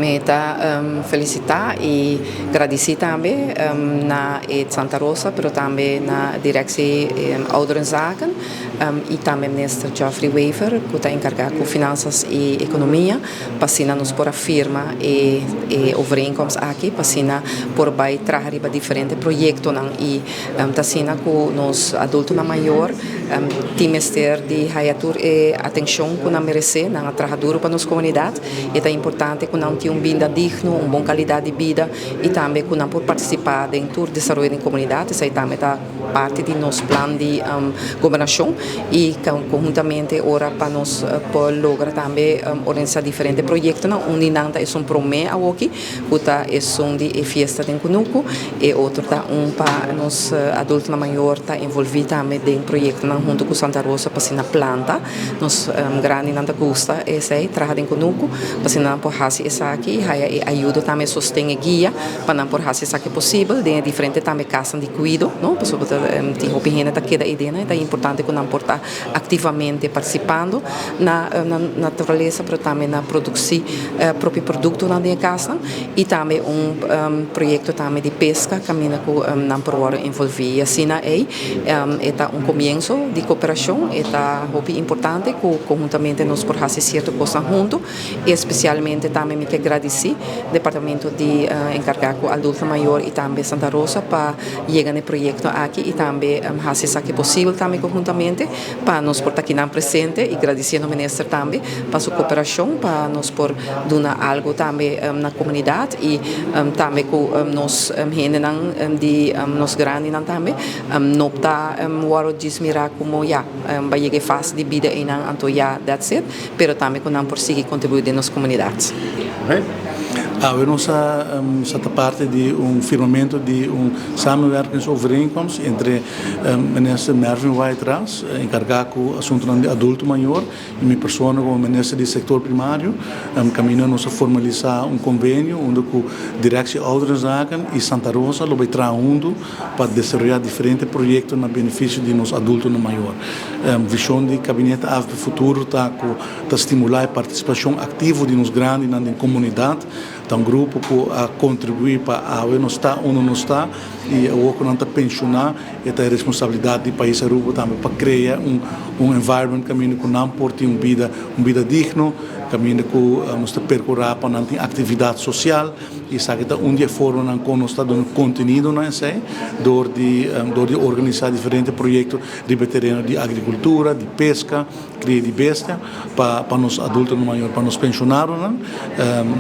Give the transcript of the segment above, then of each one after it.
Mi ta felicita y gradici tambe na e Santa Rosa, pero tambe na Directie Ouderenzaken y tambe Minister Geoffrey Wever, cu ta encarga cu Finanzas y Economia, pa asina nos por a firma e overeenkomst aki, pa asina por bay traha riba diferente proyectonan. Y ta asina cu nos adultonan mayor tin mester di haya tur e atencion cu nan merece. Nan a traha duro pa nos comunidad. E ta importante cu nan tin un bida digno, un bon calidad di bida y tambe cu nan por participa den tur desaroyo den comunidad. Esey tambe ta parti di nos plan di gobernacion y conhuntamente ora pa nos por logra tambe organisa diferente proyectonan. Un di nan ta esun prome awoki, cu ta esun di e fiesta den Cunucu. E otro ta un pa nos adultonan mayor ta envolvi tambe den proyectonan hunto cu Santa Rosa pa asina planta. Nos grandinan ta gusta esei, traha den kunuku, pa asina nan por hasi esaki i haya e ayudo tambe, e sosten, e guia pa nan por hasi esaki posibel den e diferente tambe kasnan di kuido, no, pasobra ta tin hopi hende ta keda ei den, e ta importante ku nan por ta aktivamente partisipando na na naturalesa pero tambe na produksi propio produktonan den e kasnan i tambe un proyekto tambe di peska kaminda ku nan por wòrdu envolví i asina ei. E ta un comienzo di cooperacion, e ta hopi importante cu conhuntamente nos por haci cierto cosnan hunto y especialmente tambe mi ke gradici Departamento di encarga cu Adulto Mayor y tambe Santa Rosa pa yega na e proyecto aki y tambe haci esaki posibel tambe conhuntamente pa nos por ta akinan presente y gradiciendo Minister tambe pa su cooperacion pa nos por duna algo tambe na comunidad y tambe cu nos hendenan di nos grandinan tambe no ta wòrdu djis mira como ya ba yega e fase di bida einan anto ya that's it, pero tambe cu nan por sigui contribui den nos comunidad. Awe nos a sa ta parti di un firmamento di un samenwerkingsovereenkomst entre Minister Mervin Wyatt-Ras, encarga cu asuntonan di adulto mayor, y mi persona como Minister di Sector Primario. Caminda nos a formalisa un convenio unda cu Directie Ouderenzaken y Santa Rosa lo bay traha hunto pa desaroya diferente proyecto na beneficio di nos adultonan mayor. Vision di Gabinete avp Futuro ta cu ta stimula e participacion activo di nos grandinan den comunidad. Ta un grupo cu a contribui pa awe nos ta unda nos ta y awor cu nan ta pensiona e ta e responsabilidad di pais Aruba tambe pa crea un environment caminda cu nan por tin un bida digno, caminda cu nos ta percura pa nan tin actividad social. Y esaki ta un di e formanan con nos ta duna contenido na esey door di organisa diferente proyecto riba tereno di agricultura, di pesca, cria di bestia pa nos adultonan mayor, pa nos pensionadonan.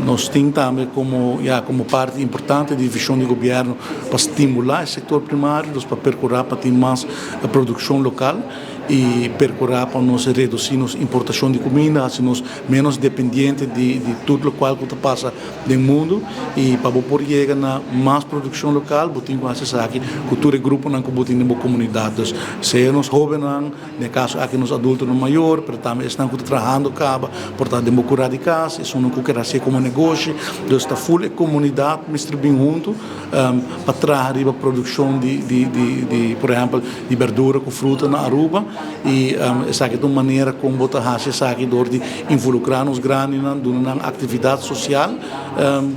Nos tin tambe como parti importante di vision di gobierno pa stimula e sector primario, dus pa percura pa tin mas produccion local y percura pa nos reduci nos importacion di cuminda, haci nos menos dependiente di tur loke cu ta pasa den mundo. Y pa por yega na mas produccion local, bo tin cu haci esaki cu tur e gruponan cu bo tin den comunidad. Dus sea nos hobennan, den caso aki nos adultonan mayor, pero tambe esnan cu ta trahando caba, por ta den cura di cas, esnan cu kier haci como negoshi. Dus ta full e comunidad mester bin hunto pa traha riba produccion di, por ehempel, di berdura cu fruta na Aruba. Y esaki ta un manera con bo ta haci esaki door di involucra nos grandinan, duna nan actividad social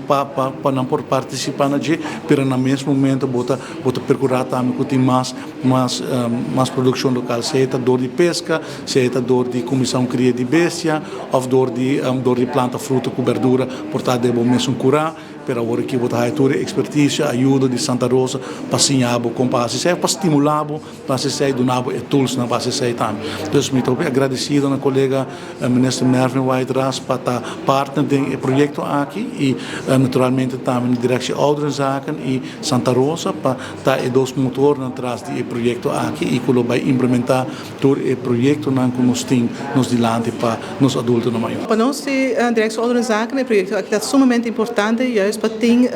pa nan por participa na dje, pero na mes momento bo ta percura tambe cu tin mas produccion local, sea ta door di pesca, sea ta door di cuminsa un cria di bestia of door di planta fruta cu berdura por ta den bo mes cura. Pero awor aki bo ta haya tur expertise, ayudo di Santa Rosa pa siña bo con pa haci, pa stimula bo pa haci, duna bo e tools na pa haci tambe. Dus mi ta agradecido na colega Minister Mervin Wyatt-Ras pa ta partner den e proyecto aki y naturalmente tambe na Directie Ouderenzaken y Santa Rosa pa ta e dos motornan tras di e proyecto aki y cu lo bay implementa tur e proyectonan cu nos tin nos dilanti pa nos adultonan mayor. Pa nos, e Directie Ouderenzaken, e proyecto aki ta sumamente importante, juist pa tin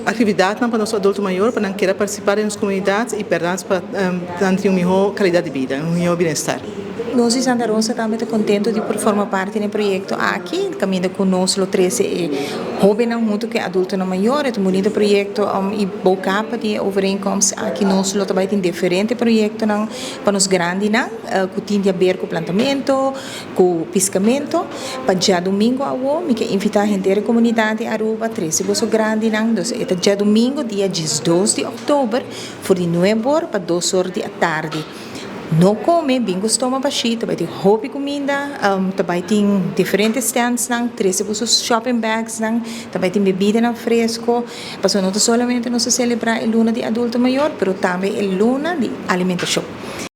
actividad pa nos adulto mayor, pa nan kier participa den nos comunidad y pa tin un miho calidad di bida, un miho bienestar. Nos di Santa Rosa tambe ta contento di por forma parti di e proyecto aki, caminda cu nos lo trece e hobennan hunto cu adultonan mayor. E ta un bunita proyecto y bou capa di overeenkomst aki nos lo tambe tin diferente proyectonan pa nos grandinan, cu tin di haber cu plantamento, cu piscamento. Pa diadomingo awo, mi kier invita henter e comunidad di Aruba, trece boso grandinan, dus e ta diadomingo dia 12 di october, for di 9 or pa 2 or di atardi. No come, bin cu stoma bashi, tambe tin hopi cuminda, tambe tin diferente stands nan, trece boso shopping bags nan, tambe tin bebidanan fresco, paso no solamente nos ta celebra e luna di adulto mayor, pero tambe e luna di alimentacion.